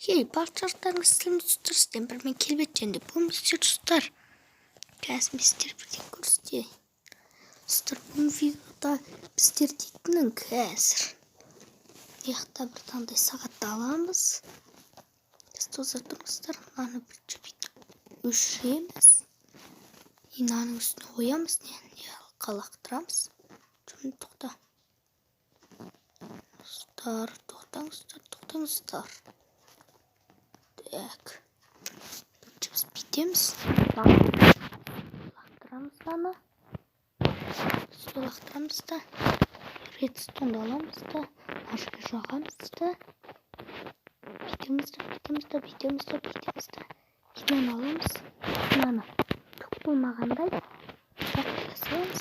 Хей, баршаңызға сәлеметсіздер, сіздермен бір мен Келбет және бүгін біздер, достар, қазір мен сіздерге бірдеңе көрсетейін. Достар, бүгін видеода біздер дейтіннің қазір мына бір таңдай сағатты аламыз. Достар, тұрыңыздар, мынаны бірінші бүйтіп өшіреміз. И мынаның үстіне қоямыз, не лақтырамыз. Тоқта. Достар, тоқтаңыздар, тоқтаңыздар. Так. Бірінші біз бүйтеміз. Лақтырамыз мынаны. Үстіне лақтырамыз да. Редстонды аламыз да. Мына жерге жағамыз да. Бүйтеміз да, бүйтеміз да, бүйтеміз да, бүйтеміз да. Мынаны аламыз. Мынаны түк болмағандай жақтыра саламыз.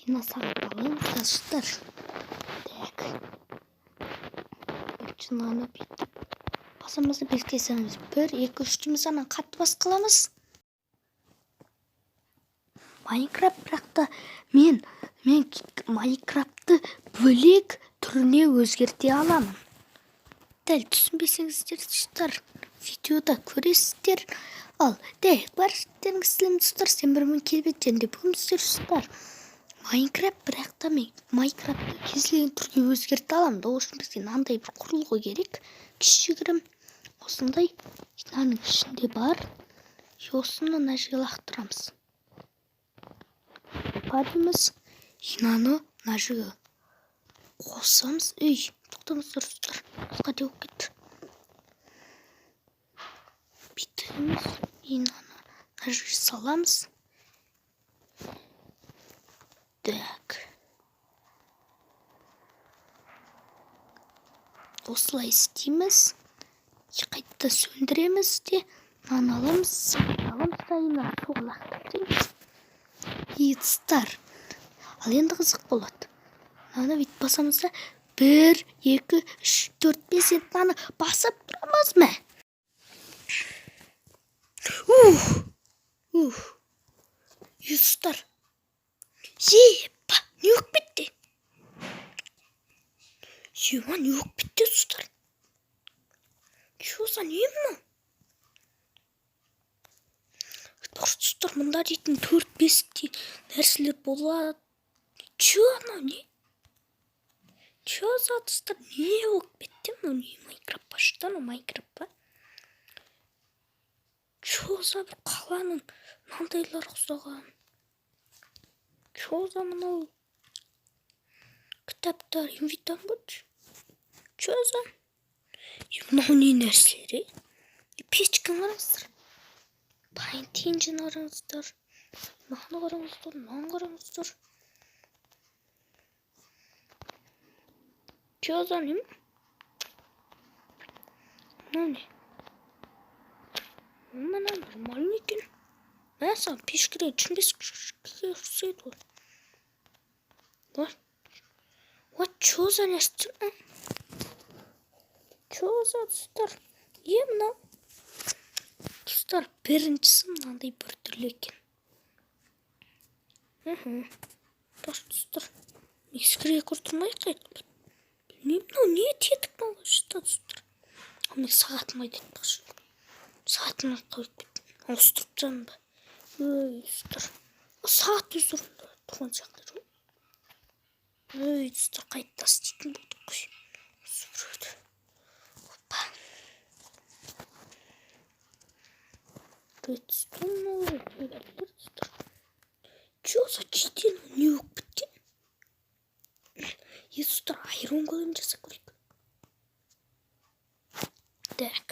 Мына сағатты аламыз да, достар. Так. Бірінші мынаны бүйтіп басамыз да бекіте саламыз. 1, 2, 3 дейміз, ананы қатты басып қаламыз. Майнкрафт, бірақ та мен Майнкрафтты бөлек түріне өзгерте аламын. Дәл түсінбесеңіздер, достар, видеода көресіздер. Ал, дәл бәріңізге сәлем, достар, сен бір мен Келбет және бүгін біздер, достар, Майнкрафт, бірақ та мен Майнкрафтты кез келген түрге өзгерте аламын. Ол үшін бізге мынандай бір құрылғы керек. Кішігірім осындай мынаның ішінде бар. Осыны мына жерге лақтырамыз. Дейміз. Мынаны мына жерге қосамыз. Ей, тоқтаңыздар, достар. Қате болып кетті. Бүйтеміз. И мынаны мына жерге саламыз. Так. Осылай істейміз. Қайта сөндіреміз де, мынаны аламыз, аламыз да, мынаны суға лақтырып тастаймыз. И достар, ал енді қызық болады. Мынаны бүйтіп басамыз да, 1, 2, 3, 4, 5, енді мынаны басып тұрамыз мә. Ух! Ух! И достар, епа, не болып кетті? Ема, не болып кетті, достар? Чё за не мынау? Достар, мында дейтін 4-5 нәрселер болады. Чё анау не? Чё за, достар, не болып кетті мынау? Не Майнкрафт па? Что анау Майнкрафт па? Чё за бір қаланың мынандайлар ұқсаған? Чё за мынау? Кітаптар, инвентарь ба? Чё за? Мынау не нәрселер, е? Печканы қараңыздар. Paint Engine қараңыздар. Мынаны қараңыздар, мынаны қараңыздар. Чё за не? Мынау не? Мына нормальный екен. Мә саған пешкеден түсінбес ұқсайды ғой. What? What, чё за нәрсе? Чё за, достар? Е, мынау? Достар, біріншісі мынандай бір түрлі екен. Достар, скрей көрдірмай қайт. Білмеймін, мынау не тетік мынау, что, достар? Ал мен сағатым қайда айтпақшы. Сағатым қойып кеттім. Ауыстырып тастадым ба? Ой, достар. Сағат өз орнында тұрған сияқты ғой. Ой, достар, қайта істейтін болдық қой. Осы біреуді. Опа. Редстон, достар. Чё за читер? Не болып кеткен? Е, достар, айрон голем жасап көрейік. Так.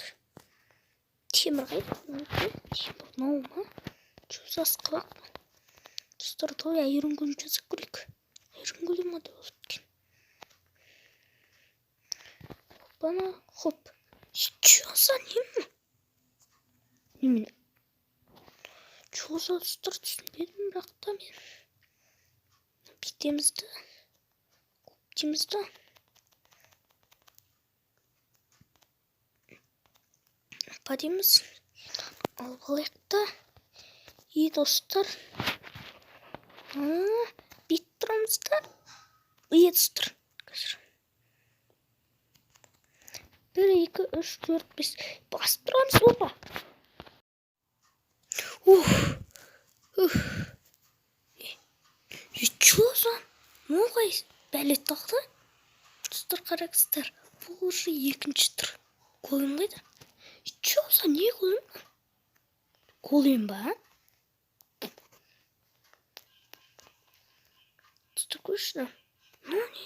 Темір қайда? Темір мынау ма? Чё за склад? Достар, давай айрон голем жасап көрейік. Айрон голем да болады екен. Опана, хоп. Чё за не мынау? Немене? Чё за, достар, түсінбедім, бірақ та мен. Бүйтеміз да. Көптейміз да. Опа дейміз. Алып алайық та. И достар, бүйтіп тұрамыз да. И достар, қазір. 1, 2, 3, 4, 5. Басып тұрамыз, опа. Ух. Ух. Е, чё за? Мынау бәле тағы? Достар, қараңыздар. Бұл уже екінші түр. Голем қайда? Е, чё за, не голем? Голем ба? Достар, көрші. Мынау не?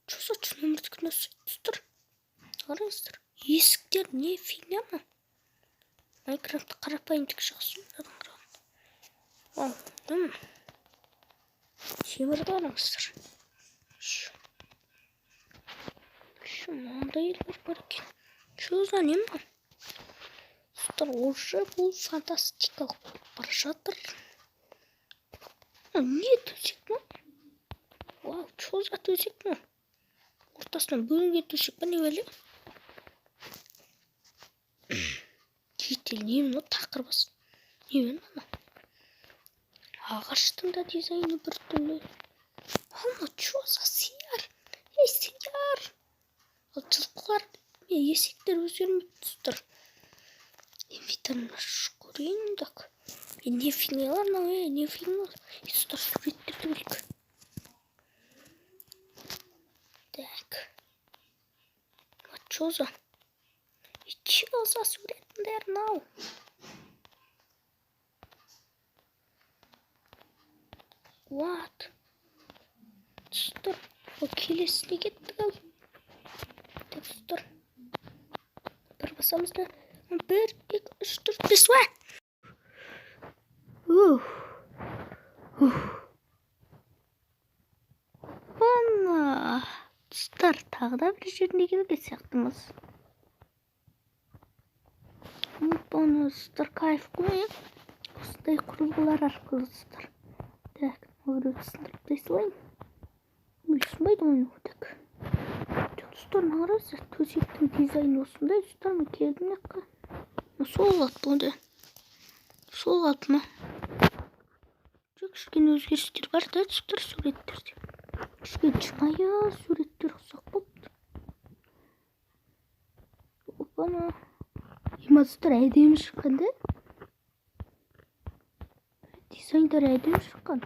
Чё за өмірдікі нәрсе? Достар, қараңыздар. Есіктер не фигня ма? Майнкрафтты қарапайым тік жақсы. Вау, темір қараңыздар. Еще мынандай бар екен. Чё за не мынау? Достар, уже бұл фантастикалық болып бара жатыр. Не төсек ма? Вау, чё за төсек мынау? Ортасынан бөлінген төсек па, не бәле? Житель не мынау, тақыр бас? Не мынау? Ағаштың да дизайны біртүрлі. Ал мынау чё за сиыр? Ей, сиыр! Ал жылқылар мен есектер өзгермепті, достар. Инвентарь ашып көрейін, так. Не фигнялар мынау, е, не фигнялар? Достар, суреттерді көрейік. Так. А чё за? Чё за суреттер мынау? What? Достар, ол келесіне кеттік ал. Так, достар. Бір басамыз да. 1, 2, 3, 4, 5. Уа! Ух. Ух. Ана. Достар, тағы да бір жеріне келген сияқтымыз. Опана, достар, кайф қой, иә? Осындай құрылғылар арқылы, достар. Так, біреуді сындырып тастай салайын. Ой, сынбайды ғой мынау, так. Достар, мына қараңыздар, төсектің дизайны осындай, достар, мен келдім мына жаққа. Сол қалыпты онда. Сол қалыпты ма? Жоқ, кішкене өзгерістер бар да, достар, суреттерде. Кішкене шынайы суреттер ұқсап қалыпты. Опана. Ема, достар, әдемі шыққан да? Дизайндары әдемі шыққан.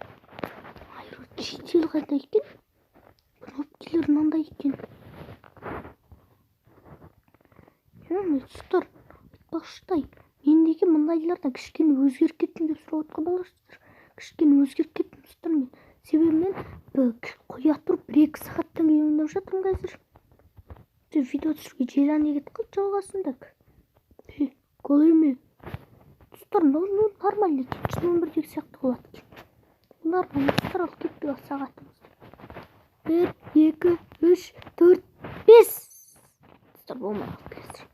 Айро житель қандай екен? Кнопкилер мынандай екен. Достар, айтпақшыдай, мен неге мындайлардан кішкене өзгеріп кеттім деп сұрап отқан боларсыздар. Кішкене өзгеріп кеттім, достар, мен. Себебі мен қоя тұрып 1-2 сағаттан кейін ойнап жатырмын қазір. Видео түсіруге желание кетіп қалды жалғасында. Големе. Достар, мынау нормально екен. Шын өмірдегі сияқты болады екен. Нормально, достар, алып кеттік ал сағатымызды. 1, 2, 3, 4, 5. Достар, болмай қалды қазір.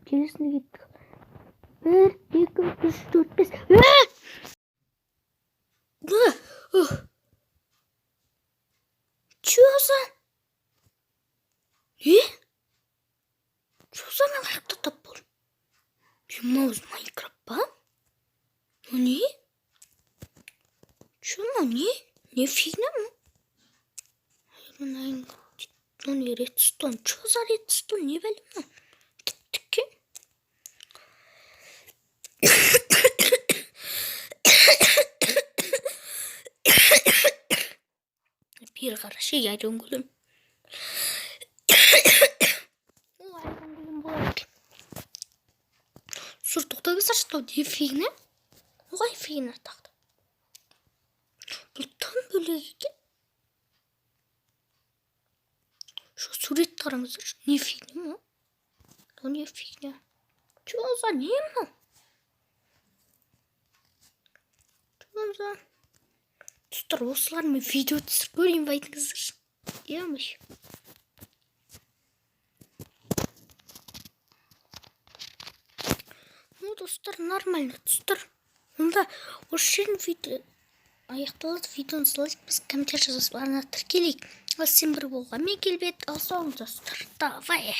Келесіне кеттік. 1, 2, 3, 4, 5. Чё за? Е? Чё за, мен қаяқта тап болдым? Мынау өзі Майнкрафт па? Мынау не? Чё мынау не? Не фигня мынау? Мынау не, редстон? Чё за редстон? Не бәле мынау? Тіп-тіке. Бері қарашы, айрон голем. Ол айрон голем болады екен. Сұр, тоқтаңыздаршы, мынау не фигня? Қай фигня тағы да? Бұл тым бөлек екен. Шу суретті қараңыздаршы, не фигня мынау? Мынау не фигня? Чё за не мынау? Чё за? Достар, осылармен видео түсіріп көрейін ба, айтыңыздаршы. Ё-моё. Ну, достар, нормально, достар. Онда осы жерден видео аяқталады. Видеоны лайк басып, комментарий жазып, арна тіркелейік. Ал сен бір болған мен Келбет. Ал сау болыңыздар, достар. Давай.